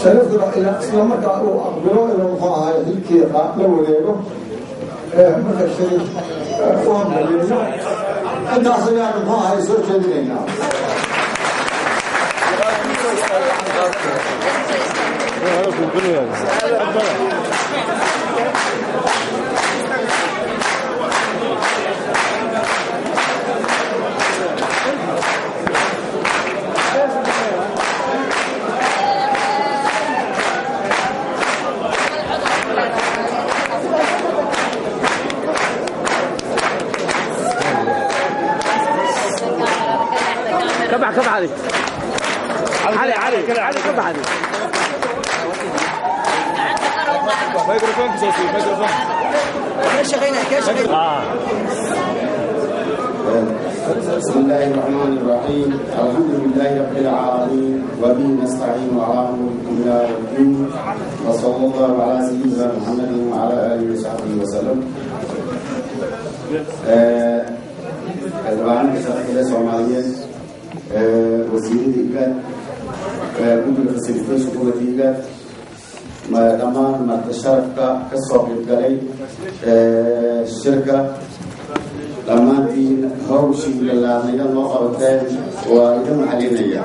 Shariifkuna isla markaa uu aqbilo inuu, muxuu ahay, xilkii la wareego. Marka Shariif u hambalyeeyo, intaas ayaan, muxuu ahay, soo jeedinaynaa. كبع كبع علي علي علي علي كبع علي. ميكروفون كسوسي ميكروفون. اه. بسم الله الرحمن الرحيم، الحمد لله رب العالمين، وبه نستعين على امور الدنيا والدين، وصلى الله على سيدنا محمد وعلى اله وصحبه وسلم. Xildhibaanka sharciga Soomaaliyeed, wasiirada IGAD, guddiga facilitation committee IGAD, dhammaan marti sharafka ka soo qaybgalay shirka, dhammaantiin hawshii bilaabnayda noo qabateen waa idin maxalinaya.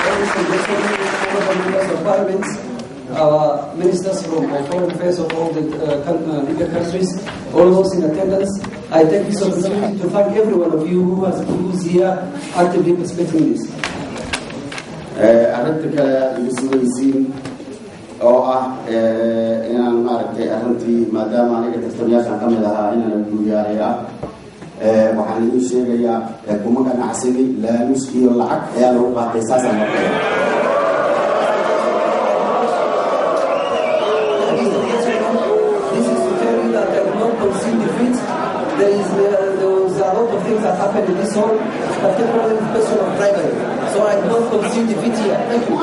Ladies and gentlemen, honorable members of parliament, our ministers from foreign affairs of all the bigger countries, all those in attendance, I take this opportunity to thank every one of you who's here actively participating in this. Arrinta kale aad iga sugaysiin oo ah inaan, maaragtay, arrintii maadaama aniga tartamayaashan ka mid ahaa inaan guuriyaalay ah, waxaan idiin sheegayaa kuma ganacsani. Laaluus iyo lacag ayaa lagu qaatay, saasaan markaya. Ladies and gentlemen, this is to tell you that I do not concede defeat. There was a lot of things that happened in this hall, particularly the question of bribery. So I do not concede defeat here. Thank you.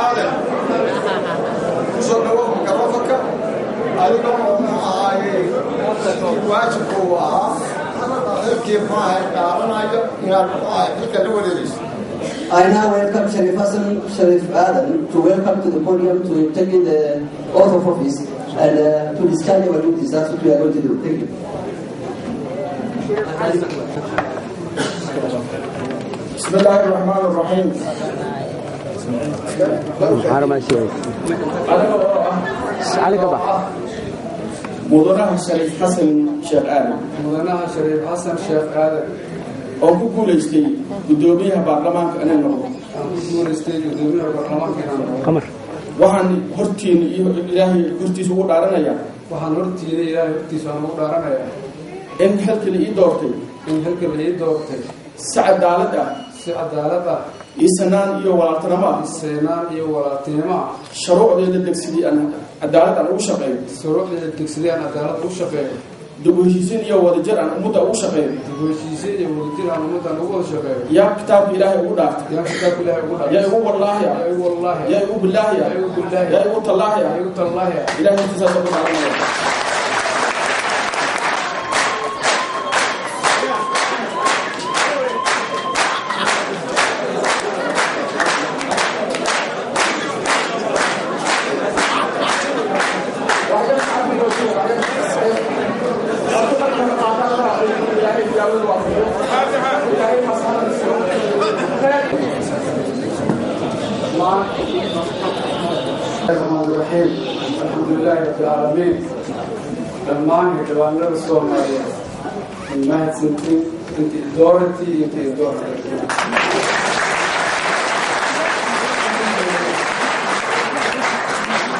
Aadan, kusoo dhawow microfonka adiga oo, muxuu ahaayey, waajibka uu ahaa xilkii, muxuu ahay, qaadanaya inaad, muxuu ahay, xilka la wareegayso. I now welcome Sharif Hassan Sharif Adam to welcome to the podium to take in the oath of office and to discharge our duties. That's what we are going to do. Thank you. بسم الله الرحمن الرحيم. Maxaa sheegay? Aniga oo ah Cali kabax. Mudanaha Shariif Xasan Sheekh Aadan, Mudanaha Shariif Xasan Sheekh Aadan, oo ku guulaystay guddoomiyaha baarlamaanka inay noqdo, aan ku guulaystay gudoomiyaha baarlamaanka inaan noqdo, Qamar. Waxaan hortiina iyo Ilaahay hortiisa ugu dhaaranayaa, waxaan hortiina Ilaahay hortiisa aan ugu dhaaranayaa, in xilkii la ii doortay, in xilka la ii doortay, si cadaalad ah, si cadaalad ah, iyo sanaan iyo walaaltinimo ah, sinaan iyo walaaltinimo ah, shuruucdeeda degsidii aan cadaalad aan ugu shaqeeyo, shuruucdeeda degsadii aan cadaalad ugu shaqeeyo, dib u heshiisiin iyo wadajir aan ummadda ugu shaqeeyo, dib u heshiisiin iyo wadajir aan ummaddan ugu wada shaqeeyo, yaa kitaabka Ilaahay ugu dhaartay, yaa kitaabka Ilaahay ugu dhaartay, yaa igu wallaahi ah, yaa igu wallaahi, yaa igu bilaahi ah, yaa igu billaahi, yaa igu tallaahi ah, yaa igu tallaahi ah, Ilaahay hortiisaas ugu dhaaranaya. الرحمن الرحيم، الحمد لله رب العالمين. Dhammaan xildhibaanada Soomaaliyeed, mahadsantiin intii dooratii, intii dooratay.